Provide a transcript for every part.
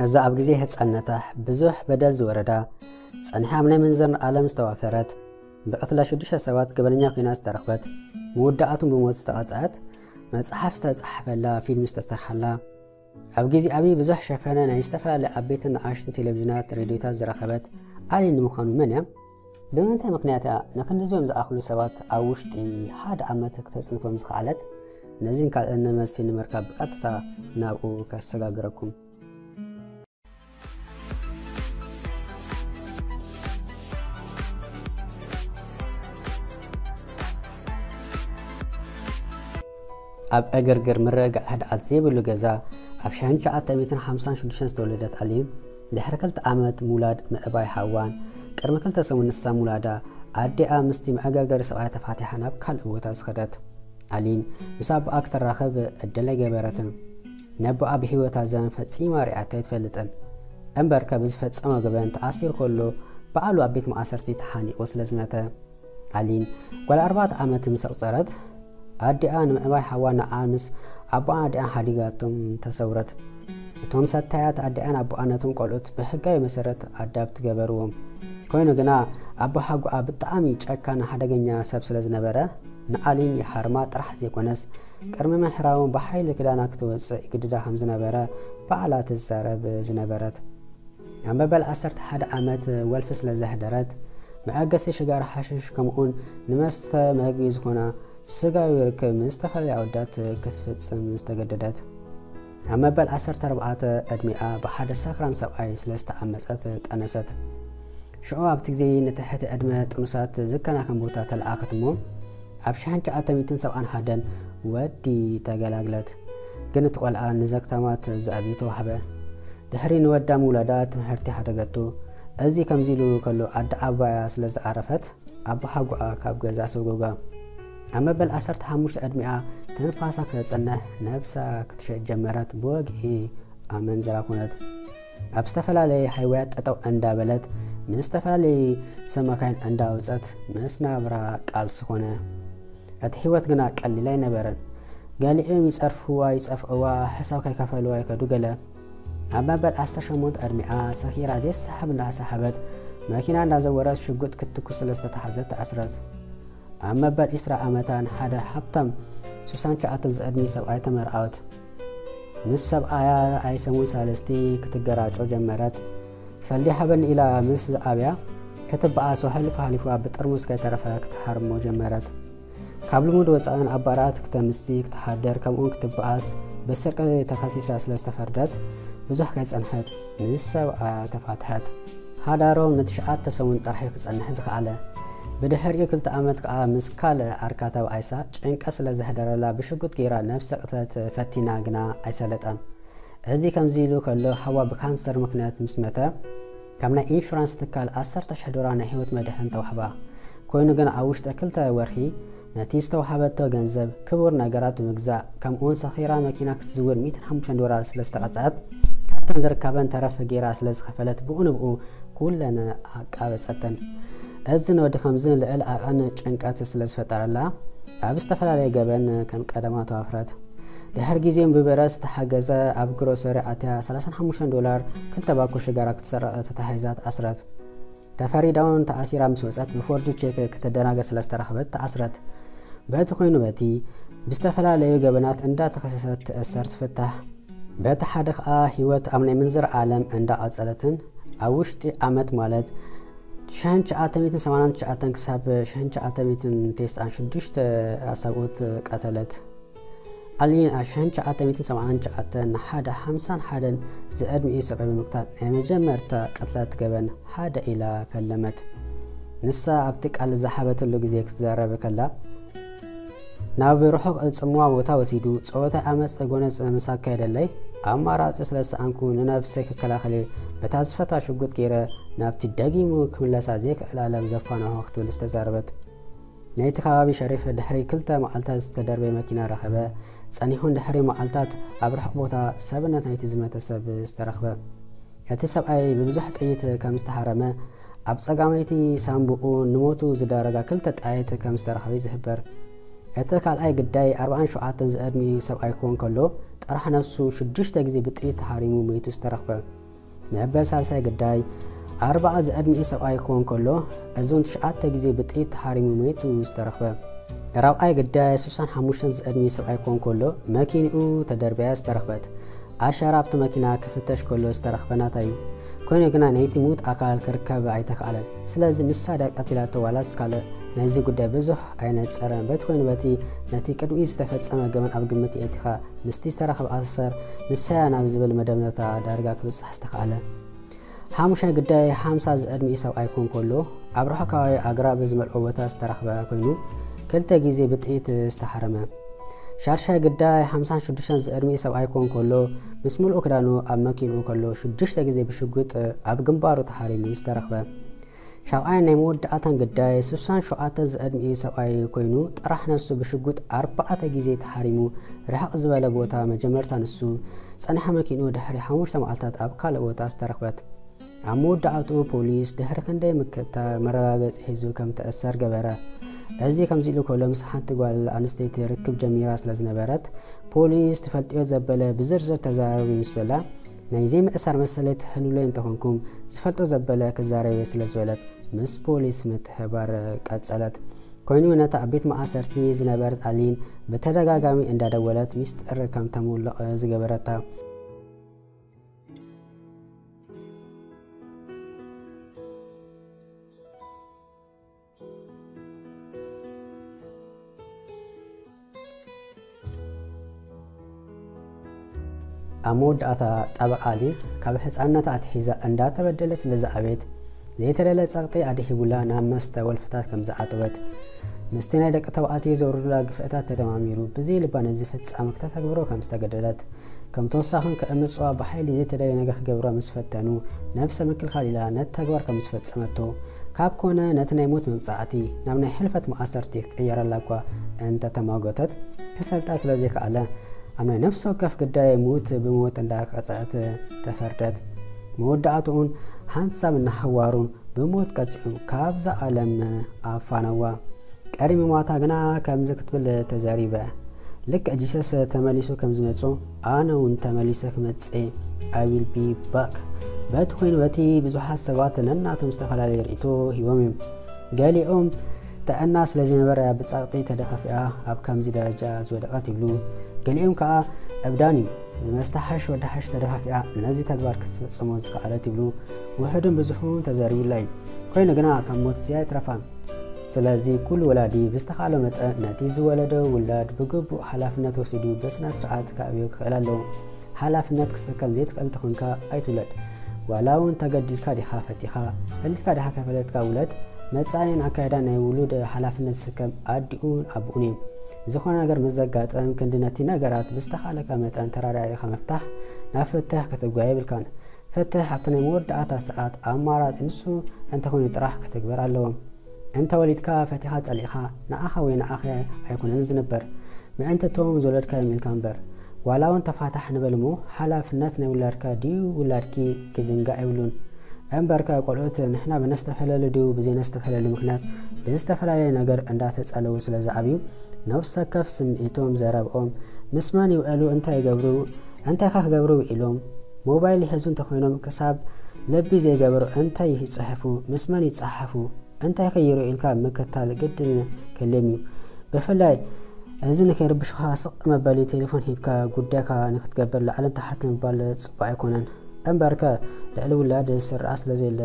እዛ ኣብ ግዜ ህጻንነታ ብዙሕ በደል ዝወረዳ፣ ጸኒሓ ኣብ ናይ ምንዝርና ዓለም ዝተዋፈረት፣ ብቐትላ ሽዱሽተ ሰባት ገበነኛ ኮይና ዝተረኽበት፣ መወዳእቱን ብሞት ዝተቐጽዐት፣ መጽሓፍ ዝተጻሕፈላ፣ ፊልም ዝተሰርሓላ፣ ኣብ ግዜ ኣብይ ብዙሕ ሸፈነ ናይ ዝተፈላለዩ ዓበይትን ንኣሽቱ ቴሌቪዥናት፣ ሬድዮታት ዝረኸበት ኣሊን ንምዃኑ መን እያ? ብምንታይ ምኽንያት እያ ንክንድዚኦም ዝኣኽሉ ሰባት ኣብ ውሽጢ ሓደ ዓመት ክተጽንቶም ዝኸኣለት? ነዚን ካልእን መልሲ ንምርካብ ብቐጥታ ናብኡ ከሰጋግረኩም። ኣብ ዕግርግር ምርግጋእ ህድኣት ዘይብሉ ገዛ ኣብ ሸሕን ትሽዓተ ሚእትን ሓምሳን ሽዱሽተን ዝተወለደት ኣሊን፣ ድሕሪ ክልተ ዓመት ምውላድ ምእባይ ሓዋን፣ ቅድሚ ክልተ ሰሙን ንሳ ምውላዳ ኣዲኣ ምስቲ መዕገርገሪ ሰብኣያ ተፋቲሓ ናብ ካልእ ቦታ ዝኸደት። ኣሊን ምስ ኣቦኣ ክትራኸብ ዕድል ኣይገበረትን። ነቦኣ ብህይወታ ዘመን ፈጺማ ሪኣቶ ኣይትፈልጥን። እምበርከ ብዝፈጸሞ ገበን ተኣሲሩ ከሎ ባዕሉ ኣብ ቤት ማእሰርቲ ተሓኒቑ ስለ ዝመተ። ኣሊን ጓል ኣርባዕተ ዓመት ምስ ኣቑጸረት ኣዲኣ ንምእባይ ሓዋ ንዓ ምስ ኣቦኣን ኣዲኣን ሓዲጋቶም ተሰውረት። እቶም ሰታያት ኣዲኣን ኣቦኣን ነቶም ቆልዑት ብሕጋዊ መሰረት ኣዳፕት ገበርዎም። ኮይኑ ግና ኣቦ ሓጎኣ ብጣዕሚ ጨካን ሓደገኛ ሰብ ስለ ዝነበረ ንኣሊን ይሃርማ ጥራሕ ዘይኮነስ ቅድሚ ምሕራሞም ብሓይሊ ክዳና ክትወፅእ ይግድዳ ከም ዝነበረ ባዕላ ትዛረብ ዝነበረት። ኣብ መበል ዓሰርተ ሓደ ዓመት ወልፊ ስለ ዘሕደረት መኣገሲ ሽጋራ ሓሽሽ ከምኡውን ንመስተ መግቢ ዝኾና ስጋዊ ርክብ ምስ ዝተፈላለዩ ኣወዳት ክትፍጽም ዝተገደደት። ኣብ መበል ዓሰርተ ኣርባዕተ ዕድሚኣ ብሓደ ሰኽራም ሰብኣይ ስለ ዝተዓመጸት ጠነሰት። ሽዑ ኣብቲ ግዜ ንትሕቲ ዕድመ ጥኑሳት ዝከናኸን ቦታ ተለኣኸት እሞ ኣብ ሸሕን ትሽዓተ ሚእትን ሰብዓን ሓደን ወዲ ተገላግለት። ግን እቲ ቆልዓ ንዘግታማት ዘዕብዩ ተዋህበ። ድሕሪ ንወዳ ምውላዳ ትምህርቲ ሓደገቱ። እዚ ከምዚ ኢሉ ከሎ ኣደ ዓባያ ስለ ዝዓረፈት ኣቦ ሓጎኣ ካብ ገዛ ሰጎጋ። ኣብ መበል ዓሰርተ ሓሙሽተ ዕድሚኣ ትንፋሳ ክተጽንሕ ነብሳ ክትሸጥ ጀመረት። ብወግዒ ኣመንዝራ ኮነት። ኣብ ዝተፈላለየ ሃይወያት ጠጠው እንዳበለት ምስ ዝተፈላለየ ሰማካይን እንዳወጸት ምስ ናብራ ቃልሲ ኮነ። እቲ ህይወት ግና ቀሊል ኣይነበረን። ገሊኦም ይጸርፍዋ ይጸፍዕዋ፣ ሕሳብ ከይከፈልዋ ይከዱ ገለ። ኣብ መበል ዓሰርተ ሸሞንተ ዕድሚኣ ሰኺራ ዘይሰሓብ እንዳሰሓበት መኪና እንዳዘወረት ሽጉጥ ክትትኩስ ስለ ዝተታሕዘት ተኣስረት። ኣብ መበል ዒስራ ዓመታ ንሓደ ሃብታም ሱሳን ትሽዓተን ዝዕድሚ ሰብኣይ ተመርዓወት። ምስ ሰብኣያ ኣይሰሙን ሳልስቲ ክትገራጮ ጀመረት። ሰልዲ ሃበኒ ኢላ ምስ ዝኣብያ ክትበኣስ ሕሉፍ ሓሊፍዋ ብጥርሙስ ከይተረፈ ክትሃርሞ ጀመረት። ካብ ልሙድ ወፃእን ኣብ ባራት ክተምሲ ክትሓድር ከምኡውን ክትበኣስ ብስርቂ ተኸሲሳ ስለ ዝተፈርደት ብዙሕ ከይጸንሐት ምስ ሰብኣያ ተፋትሐት። ሓዳሮም ንትሽዓተ ሰሙን ጥራሕ እዩ ክጸንሕ ዝኸኣለ። ብድሕሪኡ ክልተ ዓመት ከኣ ምስ ካልእ ዓርካ ተባኢሳ ጭንቀት ስለ ዘሕደረላ ብሽጉጥ ገይራ ነብሰ ቅትለት ፈቲና ግና ኣይሰለጠን። እዚ ከምዚ ኢሉ ከሎ ሓዋ ብካንሰር ምኽንያት ምስ መተ ካብ ናይ ኢንሹራንስ ትካል ዓሰርተ ሽሕ ዶላር ናይ ህይወት መድሕን ተዋህባ። ኮይኑ ግን ኣብ ውሽጢ ክልተ ወርሒ ነቲ ዝተዋህበቶ ገንዘብ ክቡር ነገራት ብምግዛእ ከምኡውን ሰኺራ መኪና ክትዝውር ሚእትን ሓሙሽተን ዶላር ስለ ዝተቐጽዐት ካብተን ዝርከበን ተረፍ ገይራ ስለ ዝኸፈለት ብኡ ንብኡ ኩለን ኣቃበጸተን። እዚ ንወዲ ከምዚ ልዕል ዓቐን ጭንቀት ስለ ዝፈጠረላ ኣብ ዝተፈላለየ ገበን ከም ቀደማ ተዋፍረት። ድሕሪ ግዜን ብብረት ዝተሓገዘ ኣብ ግሮሰሪ ኣትያ ሰላሳን ሓሙሽተን ዶላር ክልተ ባኮ ሽጋራ ክትሰርቕ ተታሒዛ ተኣስረት። ተፈሪዳውን ተኣሲራ ምስ ወጸት ብፎርጅ ቼክ ክትደናገር ስለ ዝተረኸበት ተኣስረት። በቲ ኮይኑ በቲ ብዝተፈላለዩ ገበናት እንዳተኸሰሰት ትእሰር ትፍታሕ። በቲ ሓደ ኸኣ ህይወት ኣብ ናይ ምንዝር ዓለም እንዳቐጸለትን ኣብ ውሽጢ ዓመት ማለት ሽሕን ትሽዓተ ሚእትን ሰማንያን ትሽዓተን ክሳብ ሽሕን ትሽዓተ ሚእትን ተስዓን ሽዱሽተ ኣሳብኡት ቀተለት። ኣሊን ኣብ ሽሕን ትሽዓተ ሚእትን ሰማንያን ትሽዓተን ንሓደ ሓምሳን ሓደን ዝዕድሚኡ ሰብኣይ ብምቅታል ናይ መጀመርታ ቅትለት ገበን ሓደ ኢላ ፈለመት። ንሳ ኣብቲ ቃል ዝሃበትሉ ግዜ ክትዛረብ ከላ ናብ ርሑቕ ጽምዋ ቦታ ወሲዱ ጾታዊ ዓመጽ ጎነጽ ምስ ኣካየደለይ ኣማራጺ ስለ ዝሰኣንኩ ንነብሰይ ክከላኸል በታ ዝፈታ ሽጉጥ ገይረ ናብቲ ደጊሙ ክምለሳ ዘይክእል ዓለም ዘፋንሖ ክትብል ዝተዛረበት። ናይቲ ከባቢ ሸሪፍ ድሕሪ ክልተ መዓልታት ዝተደርበየ መኪና ረኸበ። ጸኒሑን ድሕሪ መዓልታት ኣብ ርሑቕ ቦታ ሰብነት ናይቲ ዝመተ ሰብ ዝተረኽበ። እቲ ሰብኣይ ብብዙሕ ጥይት ከም ዝተሃረመ ኣብ ጸጋመይቲ ሳንቡኡ ንሞቱ ዝዳረጋ ክልተ ጣየት ከም ዝተረኸበ ይዝህበር። እቲ ካልኣይ ግዳይ ኣርባዓን ሸውዓተን ዝዕድሚኡ ሰብኣይ ክኾን ከሎ ጥራሕ ነፍሱ ሽዱሽተ ግዜ ብጥይት ተሃሪሙ መይቱ ዝተረኽበ። መበል ሳልሳይ ግዳይ ኣርባዓ ዝዕድሚኡ ሰብኣይ ክኾን ከሎ፣ እዞን ትሽዓተ ግዜ ብጥይት ተሃሪሙ መይቱ ዝተረኽበ። ራብዓይ ግዳይ ስሳን ሓሙሽተን ዝዕድሚኡ ሰብኣይ ክኾን ከሎ፣ መኪንኡ ተደርብያ ዝተረኽበት። ኣሻራ ኣብቲ መኪና ክፍተሽ ከሎ ዝተረኽበ ናታ እዩ። ኮይኑ ግና ናይቲ ምዉት ኣካል ክርከብ ኣይተኻእለን። ስለዚ ንሳ ድያ ቀቲላቶ ዋላስ ካልእ ናይዚ ጉዳይ ብዙሕ ኣይነጸረን። በቲ ኮይኑ በቲ ነቲ ቅድሚኡ ዝተፈጸመ ገበን ኣብ ግምት የእቲኻ ምስቲ ዝተረኸበ ኣሰር ንሳያ ናብ ዝብል መደምደምታ ዳርጋ ክብጻሕ ዝተኻእለ። ሓሙሻይ ግዳይ ሓምሳ ዝዕድሚኡ ሰብኣይ ክኾን ከሎ ኣብ ርሑቕ ከባቢ ኣግራብ ዝመልኦ ቦታ ዝተረኽበ ኮይኑ ክልተ ግዜ ብጥይት ዝተሓረመ። ሻድሻይ ግዳይ ሓምሳን ሽዱሽተን ዝዕድሚኡ ሰብኣይ ክኾን ከሎ ምስ ምሉእ ክዳኑ ኣብ መኪንኡ ከሎ ሽዱሽተ ግዜ ብሽጉጥ ኣብ ግንባሩ ተሓሪሙ ዝተረኽበ። ሻብዓይ ናይ መወዳእታን ግዳይ ስሳን ሸውዓተ ዝዕድሚኡ ሰብኣይ ኮይኑ ጥራሕ ነብሱ ብሽጉጥ ኣርባዕተ ግዜ ተሓሪሙ ርሕቕ ዝበለ ቦታ መጀመርታ ንሱ ጸንሐ መኪንኡ ድሕሪ ሓሙሽተ መዓልታት ኣብ ካልእ ቦታ ዝተረኽበት። ኣብ መወዳእትኡ ፖሊስ ድሕሪ ክንደይ ምክትታል መረጋገጺ ሒዙ ከም ተእሰር ገበረ። እዚ ከምዚ ኢሉ ከሎ ምስ ሓንቲ ጓል ኣንስተይቲ ርክብ ጀሚራ ስለ ዝነበረት ፖሊስ ትፈልጥዮ ዘበለ ብዝርዝር ተዛረቢ ምስ በላ ናይ ዘይምእሳር መሰለይ ትህልውለይ እንተኾንኩም ዝፈልጦ ዘበለ ክዛረብ እየ ስለ ዝበለት ምስ ፖሊስ ምትሕባር ቀጸለት። ኮይኑ ነታ ኣብ ቤት ማእሰርቲ ዝነበረት ኣሊን ብተደጋጋሚ እንዳደወለት ሚስጥር ከም ተምውልቕ ዝገበረታ። ኣብ መወዳእታ ጠበቃ ኣሊን ካብ ህፃንነታ ኣትሒዛ እንዳተበደለ ስለ ዝዓበየት ዘይተደለ ፀቕጢ ኣድሂቡላ ናብ መስተ ወልፍታት ከም ዝዓጠወት ምስቲ ናይ ደቂ ተባዕትዮ ዘውርዱላ ግፍዕታት ተደማሚሩ ብዘይ ልባ ነዚ ፍጻመ ክተተግብሮ ከም ዝተገደደት ከም ተወሳኺን ከእምፅዋ ብሓይሊ ዘይተደለ ነገር ክገብራ ምስ ፈተኑ ነብሰ ምክልኻል ኢላ ነቲ ተግባር ከም ዝፈጸመቶ ካብ ኮነ ነቲ ናይ ሞት መቕጻዕቲ ናብ ናይ ሕልፈት መኣሰርቲ ክቕየረላ እኳ እንተተማጎተት ክሰልጣ ስለ ዘይከኣለ ኣብ ናይ ነፍሲ ወከፍ ግዳይ ሙት ብሞት እንዳቀጽዐት ተፈርደት። መወዳእትኡን ሓንሳብ እናሓዋሩን ብሞት ቀጺዑ ካብዛ ዓለም ኣፋነዋ። ቀድሚ ማታ ግና ከምዚ ክትብል ተዛሪበ፣ ልክዕ ጂሰስ ተመሊሱ ከም ዝመጾ ኣነ እውን ተመሊሰ ክመጽእ እየ፣ I will be back። በቲ ኮይኑ በቲ ብዙሓት ሰባት ነናቶም ዝተፈላለየ ርእይቶ ሂቦም እዮም። ገሊኦም ጥዕና ስለ ዝነበረ ብጸቕጢ ተደፋፊኣ ኣብ ከምዚ ደረጃ ዝወደቐት ይብሉ። ገሊኦም ከኣ እብዳን እዩ፣ ብመስተ ሓሽ ወዲ ሓሽ ተደፋፊኣ ነዚ ተግባር ክትፍጽሞ ዝኸኣለት ይብሉ። ውሑድን ብዙሑን ተዘሪቡላ እዩ። ኮይኑ ግና ካብ ሞትሲ ኣይትረፋን። ስለዚ ኩሉ ወላዲ ብዝተኻእሎ መጠን ነቲ ዝወለዶ ውላድ ብግቡእ ሓላፍነት ወሲዱ ብስነ ስርዓት ከዕብዮ ክኽእል ኣለዎ። ሓላፍነት ክትስከም ዘይትኽእል እንተኾንካ ኣይትውለድ። ዋላ እውን ተገዲድካ ዲኻ ፈቲኻ፣ ፈሊጥካ ዲኻ ከይፈለጥካ ውለድ። መጻኢን ኣካይዳን ናይ ውሉድ ሓላፍነት ዝስከም ኣዲኡን ኣቦኡን እዩ። ዝኾነ ነገር ምስ ዘጋጥም ክንዲ ነቲ ነገራት ብዝተኻእለካ መጠን ተራዳዲእካ ምፍታሕ ናብ ፍትሕ ክትጓየ የብልካን። ፍትሕ ኣብቲ ናይ መወዳእታ ሰዓት ኣማራጺ ንሱ እንተኾይኑ ጥራሕ ክትግበር ኣለዎ። እንተ ወሊድካ ፈቲኻ ጸሊእኻ ንዓኻ ወይ ንዓኺ ኣይኮነን ዝንበር፣ ምእንቲ እቶም ዝወለድካዮም ኢልካ እምበር። ዋላ እውን ተፋታሕ ንበል እሞ ሓላፍነት ናይ ውላድካ ድዩ ውላድኪ ክዝንጋዕ የብሉን። እምበርከ ቆልዑት ንሕና ብነስተፈላለዩ ድዩ ብዘይነስተፈላለዩ ምኽንያት ብዝተፈላለየ ነገር እንዳተጸለዉ ስለ ዝዓብዩ ነብሲ ወከፍ ስምዒቶም ዘረብኦም ምስ መን ይውዕሉ እንታይ ይገብሩ እንታይ ከ ክገብሩ ውዒሎም ሞባይል ይሕዙ እንተኾይኖም ክሳብ ልቢ ዘይገበሩ እንታይ ይጽሕፉ ምስ መን ይጸሓፉ እንታይ ከይሩ ኢልካ ምክታል ግድን ከልዮም እዩ። ብፍላይ እዚ ንከይርብሹኻ ስቕ መበሊ ቴሌፎን ሂብካ ጉዳይካ ንክትገብር ላዕልን ታሕትን ምባል ጽቡቕ ኣይኮነን። እምበርከ ልዕሊ ውላድ ስርዓ ስለ ዘየለ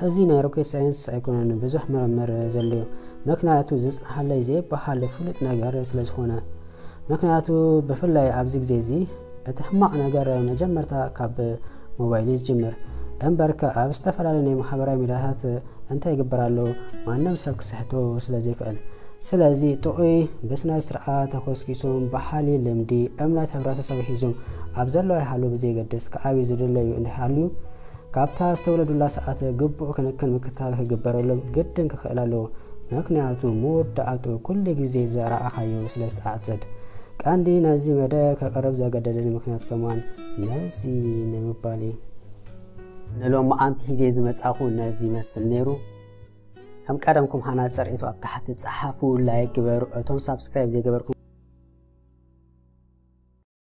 እዚ ናይ ሮኬት ሳይንስ ኣይኮነን ብዙሕ ምርምር ዘድልዮ። ምክንያቱ ዝጽንሓለይ ዘይበሃል ፍሉጥ ነገር ስለ ዝኾነ። ምክንያቱ ብፍላይ ኣብዚ ግዜ እዚ እቲ ሕማቕ ነገር መጀመርታ ካብ ሞባይል እዩ ዝጅምር። እምበርከ ኣብ ዝተፈላለዩ ናይ ማሕበራዊ ሚድያታት እንታይ ይግበር ኣሎ ማንም ሰብ ክስሕቶ ስለ ዘይክእል። ስለዚ ጥዑይ ብስነ ስርዓት ተኾስኪሶም ብሓሊ ልምዲ እምነት ሕብረተሰብ ሒዞም ኣብ ዘለዋ ይሃሉ ብዘየገድስ ክዓብዩ ዝድለዩ እንድሕር ሃልዩ ካብታ ዝተወለዱላ ሰዓት ግቡእ ክንክን ምክትታል ክግበረሎም ግድን ክኽእል ኣለዎ። ምክንያቱ መወዳእትኡ ኩሉ ግዜ ዘርኣኻዮ ስለ ዝኣጽድ። ቀንዲ ነዚ መደብ ከቕርብ ዘገደደኒ ምክንያት ከማን ነዚ ንምባል እዩ። ንሎማዓንቲ ሒዜ ዝመጻኹ ነዚ ይመስል ነይሩ። ከም ቀደምኩም ሃናጺ ርእይቶ ኣብ ታሕቲ ጸሓፉ፣ ላይክ ግበሩ። እቶም ሳብስክራይብ ዘይገበርኩም